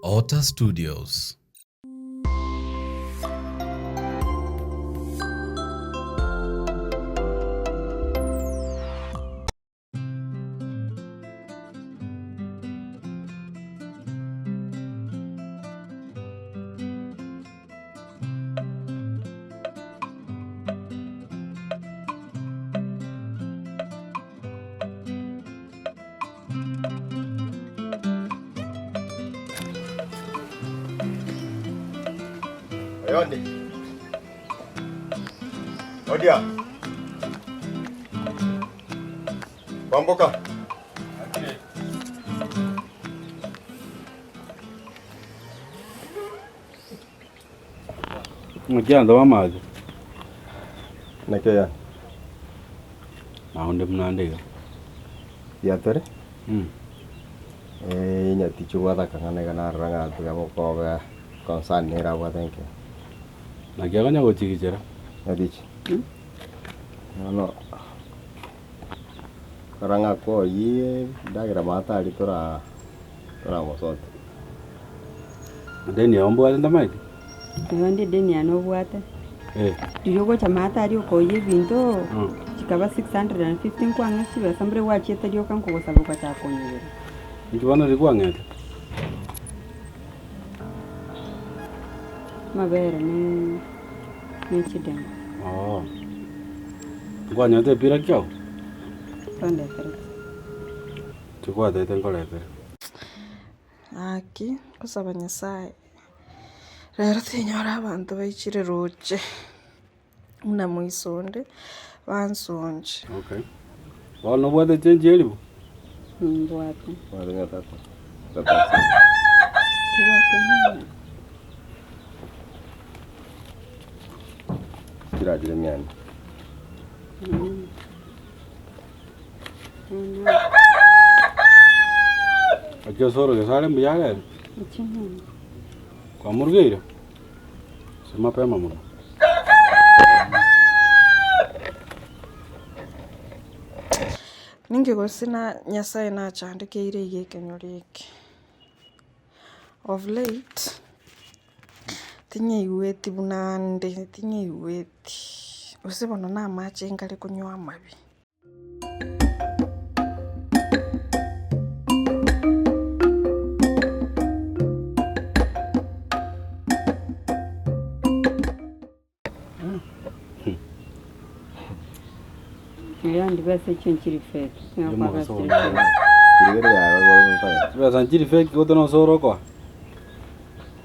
Otter Studios. Oyondi. Odia. Kwamboka. Ng'aki abanto b'amache? Naki oyo? Nao onde buna ande iga. Mbuya tore, nyatichi obwate akang'ana iga narora ng'a tiga bokobe concern nere abwate nke. Naki akonya gochigichera? Nyatichi, bono rora ng'a koyie endagera maate aria tora toramosote. Edeni yao mbwate ntamaeti? Naende edeni yane obwate, Eh. riria ogocha maate aria okoyia ebinto, Mm. chikaba 650 nkwang'e chibesa mbire gwachiete rioka nkogosaba ogachaka konyegera. Inki bono riria kwang'ete? Amabere ne ne chidengu. Oo. Nkwanyorete epira ki abwo? Twandeterete. Tikwatete nkoretere. Gaki ngosaba Nyasaye, rero tinyora abanto baichire roche, buna moiso onde, bansonche. Okay. Bono nobwate chenji eribu? Nimbwate. Mwarimu ya tatu. Tatu. Tobwate mia. Chirachire miani. Gaki ase orogesa are mbuya are ere? Kwamorugeire? Ase mapema mono. Ninki gose na Nyasaye nachandekeire iga ekenyoro eke? Of late, tinyaigweti buna ande, tinyaigweti, gose bono na amache nkare konywa amabe. Chibesa nchiri fake gose nonsi orokoa,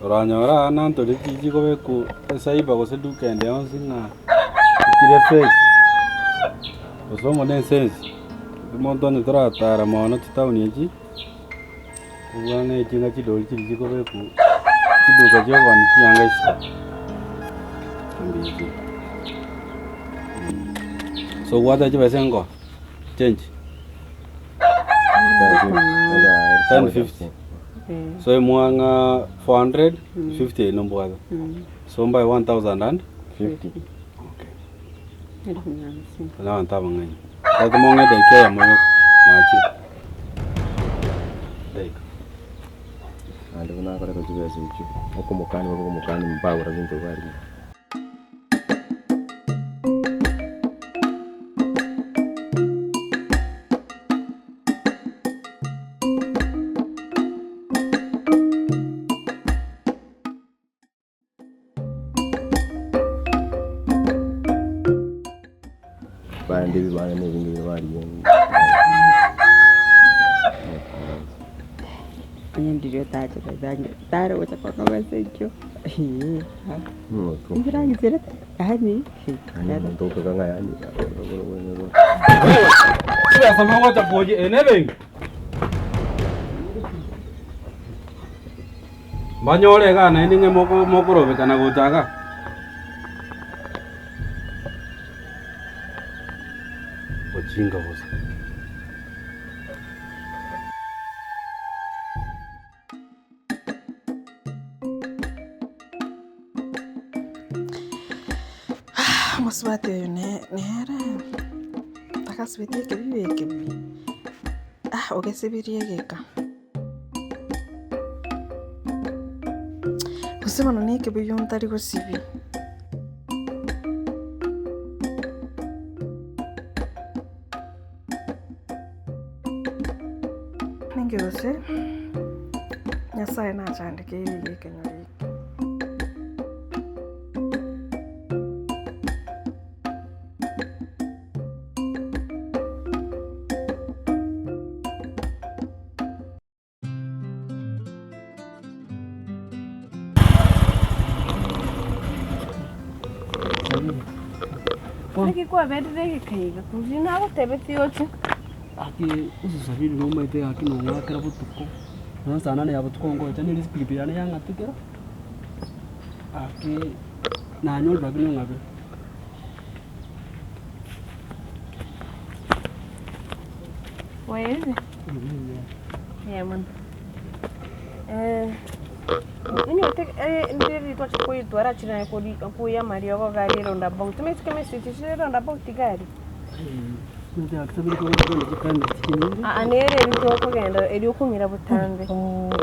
oranyore aa nantore chikobekwa ecyber gose eduka ende yonsi ng'a chire fake, gose omo na esensi, omonto onye toratara mono chitaoni echi, obwane echi ng'a chidori chiria chikobekwa chiduka chia okoonia chianga isiko, mbichire. So obwate chibesa enkoa, change. 1050 So emwa ng'a 450 eye nombwate. So mbae 1000 and 50. Okay. Onye abanto abang'aini. Tata mong'e edaika eyemo yoka nachire. Edaika. Naende buna akoreta chibesa echio, okomokani babe okomokani mbagora binto barenge. Bande ebibanda na ebinge bire barigia. Onye ndiria otache gocha tare gocha kong'a ase ekio Omonto inchirancherete yaani yaani omonto okoka ng'a yaani Chibesa mogocha koyia eye nebenki. Mbanyore igaa naende ng'e mokorobekana gocha igaa. Bochinga bosa. Omosubati oyo nere agasibetie ekebibe ekebi, ogesibirie egeka. Gose bono na ekebuyu ntari gosibia. Ninki gose Nyasaye nachandekeire iga ekenyoro eke. Naki kwaberire egeka iga, korwa nagotebetie oche. Gaki ase sabiri nomaete gaki nong'akera botuko, nonya saa nane ya botuko ngocha nere espikipiki yane yang'atekera, gaki nanyorire lakini ong'abere. Waerire? Eeh mono. Onye ndiri twacha koitwara chire naye kori koiya amariogo iga aria eroundabout. Omanyete chikemistry echi chire roundabout iga aria? Aa nere eria tokogenda eria okong'ira botambe.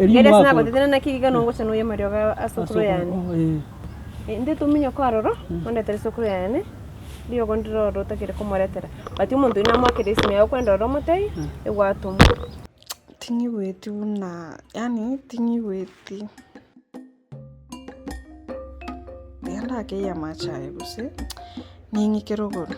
Ere ase nagotebia naki iga nongocha noyie amariogo ase okoro yane. Inde tominyoke ororo, ondetere esukuru yane, riogo ndire ororo otagere komoretera. But omonto oyio namoakere esimi aye okwenda ororo omotebie, egwatomwa. Ting'igweti buna yaani ting'igweti. Tiga ndakeyie amache aye gose ning'ike rogoro.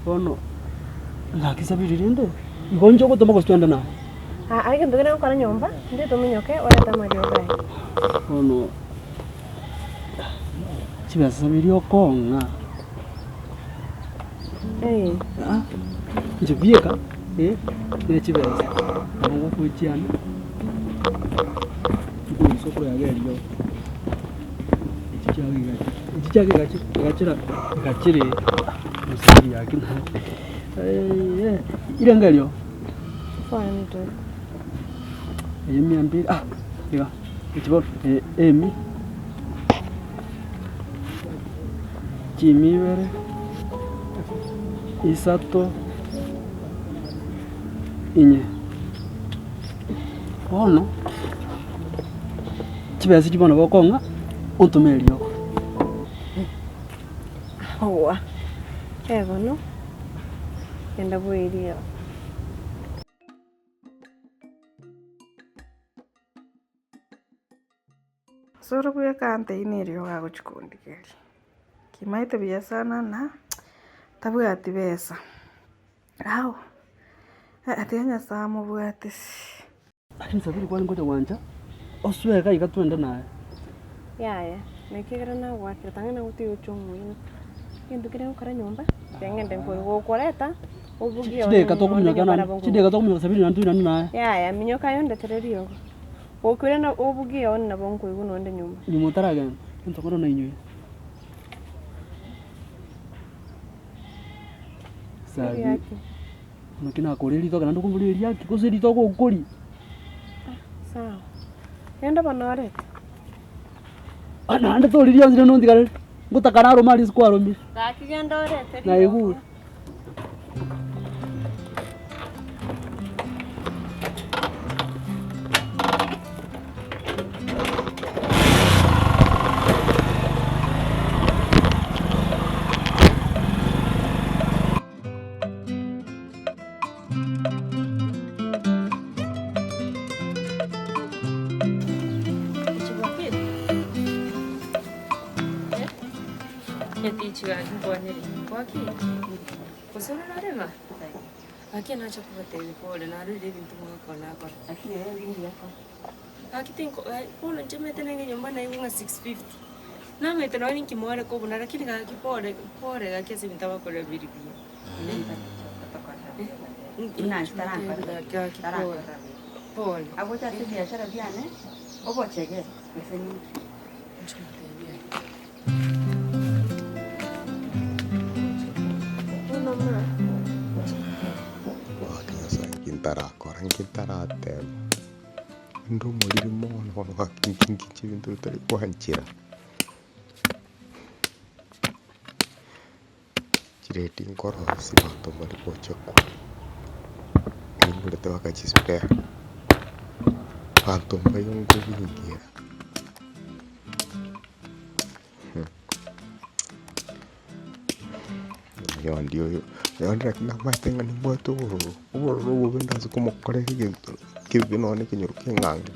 Bono ng'aki sabiri rende, igo inche ogotoma gose twende naye? Aa egento kere gokora nyomba, intwe tominyoke orete amariogo aya. Bono chibesa sabiri okong'a, aa inche bieka eh, ne chibesa nabo ngokochiana, nkorusia okoyaga eriogo. Echi chiago echi chiago egachera egachere mosubati gaki naye irenge erio? 400. Eye mia mbili ah iga echi bono emi chimia ibere, isato, inye. Bono. Chibesa echi bono bokong'a ontome eriogo. Owa, eh bono, genda bwerie oo. Soro bweka antebia neriogo agochia kondigeria. Kimaete buya sana na tabwati besa. Ao, tiga Nyasaye amobwatisi. Lakini Sabiri kwani ngocha gwancha osoe iga iga twende naye. Yaya, naki ekero nagoakire tang'ana nagotiga gochia omoino. Egento keria ngokora nyomba, tiga ng'ende nkore gokoreta, obugie one Chidakika one tokominyoka nyomba nande, nabo chidakika nkobugia. tokominyoka Sabiri naende toirane naye. Yaya, minyoka aye ondetere riogo. Gokoirana obugie one nabo nkoigwa nonde nyomba. Nyuma otaragenda, gento kore nainyoire. Sabi. Eriaki. Naki nakoria ritoke naende okombora eriaki, gose ritoke okoria. Sawa. Genda bono orete. Ah naende tori rionsi rende ontigarere, ngotaka narome aria ase kwaromire. Gaki genda orete rioka. Naigure. Agocha ase ebiashara biane, obochege gose ninki. Nki ntarateba, inde omoriri mono bono gaki nki nki ebinto bitari gwanchera. Chiredi nkorosia abanto mbari gocha kwo, ningorete mpaka chispare, abanto mbayo nkobingira. Oyondi oyo, oyondi lakini nabwate ng'a nimbwate obororo, obororo obobe ndase komokorera egento kebe nonye na ekenyoro keng'ange.